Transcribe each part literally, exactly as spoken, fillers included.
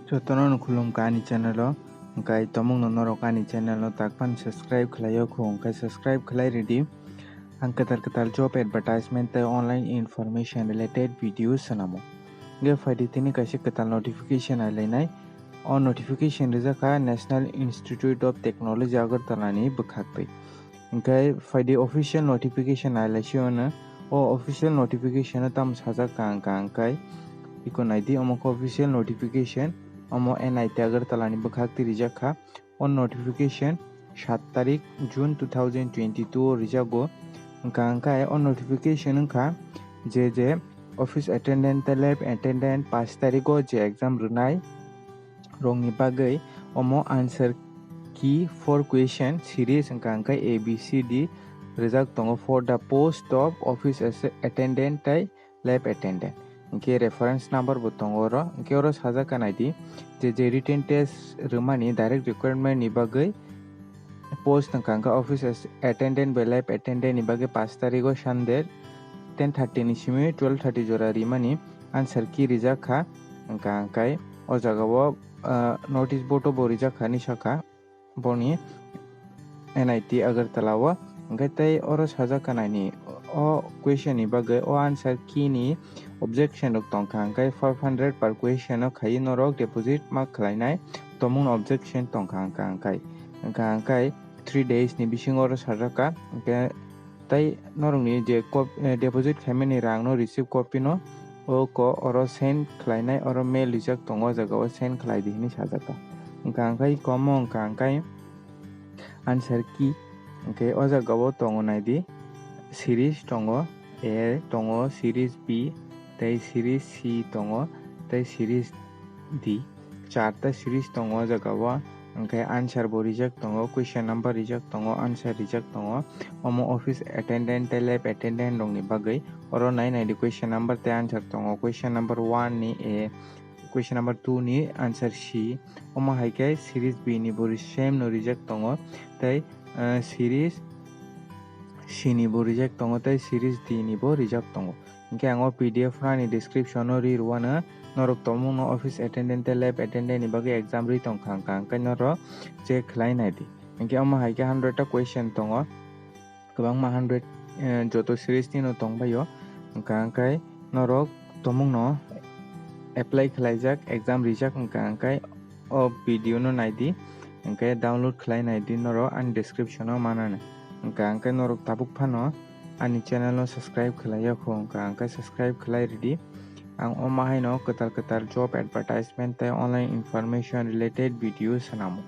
Jotono no khulumkha ani channel o, hwnkhe tomungno norok ani channel no takphano subscribe khlai o kho, hwnkhe subscribe khlai ridi. Ang kwtal kwtal job advertisement tei online information related video swnamo. Hwnkhe phaidi tini kaisa kwtal notification ailainai. O notification rijak kha National Institute of Technology Agartala ni bwkhaktwi. Hwnkhe phaidi official notification ailaisio no. O official notification o tamo sajak kha hwnkha hwnkhe iko naidi omo khe official notification, omo N I T Agartala ni bwkhaktwi rijak kha. O notification saat tarik June two thousand twenty-two o rijago. Hwnkha hwnkhe o notification wngkha je je office attendant tei lab attendant paanch tarigo je exam rwnai rokni bagwi omo answer key four question series wngkha hwnkhe A B C D rijak tongo for the post of office as-, attendant tei lab attendant. Hwnkhe reference number bo tongo oro. Hwnkhe oro sajak kha naidi je je written test rwmani direct recruitment ni bagwi post wngkha hwnkhe office as-, attendant bai lab attendant ni bagwi paanch tarigo Sunday ten thirty ni simi twelve thirty jora rimani answer key rijak kha. Hwnkha hwnkhe o jagao, ah, notice board o bo rijak kha hinwi sakha boni N I T Agartala o. Hwnkhe tei oro sajak kha naidi o question ni bagwi o answer key ni objection rok tongkha, hwnkhe five hundred per question o khaiwi norok deposit ma khlainai tomung objection tongkha hwnkha hwnkhe, hwnkha hwnkhe three days ni bisingo oro sajak kha. Hwnkhe tei norokni je cop-, eh, deposit khaimani rang no receipt copy no o ko oro send khlainai, oro mail rijak tongo, o jaga o send khlai di hinwi sajak kha. Hwnkha hwnkhe iko omo hwnkha hwnkhe answer key, hwnkhe o jaga o tongo naidi series tongo, A tongo, series B tei series C tongo tei series D. Charta series tongo o jaga o, hwnkhe answer bo rijak tongo, question number rijak tongo, answer rijak tongo. Omo office attendant tei lab attendant rokni bagwi. Oro nai naidi question number tei answer tongo. Question number one ni A, question number two ni answer C. Omo hai khe series B ni bo ri-, same no rijak tongo tei, eh, series C ni bo rijak tongo tei series D ni bo rijak tongo. Hwnkhe ang o P D F no ani description o ri rwano, norok tongmung no office attendant tei lab attendant ni bagwi exam ri tongkha hwnkha hwnkhe norok check khlai naidi. Hwnkhe omo hai khe hundred ta question tongo, kwbangma hundred, eh, joto series ni no tongbaio. Hwnkha hwnkhe norok tongmung no apply khlaijak, exam rijak hwnkha hwnkhe o video no naidi, hwnkhe download khlai naidi norok ani description o manano. Hwnkha hwnkhe norok tabuk phano ani channel no subscribe khlai ya kho, hwnkha hwnkhe subscribe khlai ridi. Ang omo haino kwtal kwtal job advertisement tei online information related video swnamo.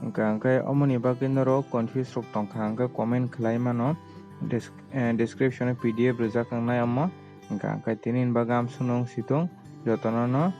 Hwnkha hwnkhe omoni bagwi norok confuse rok tongkha hwnkhe comment khlai mano, des-, eh, description o P D F rijak wngnai omo. Hwnkha hwnkhe tini ni bagwi amsukno wng situng, jotono no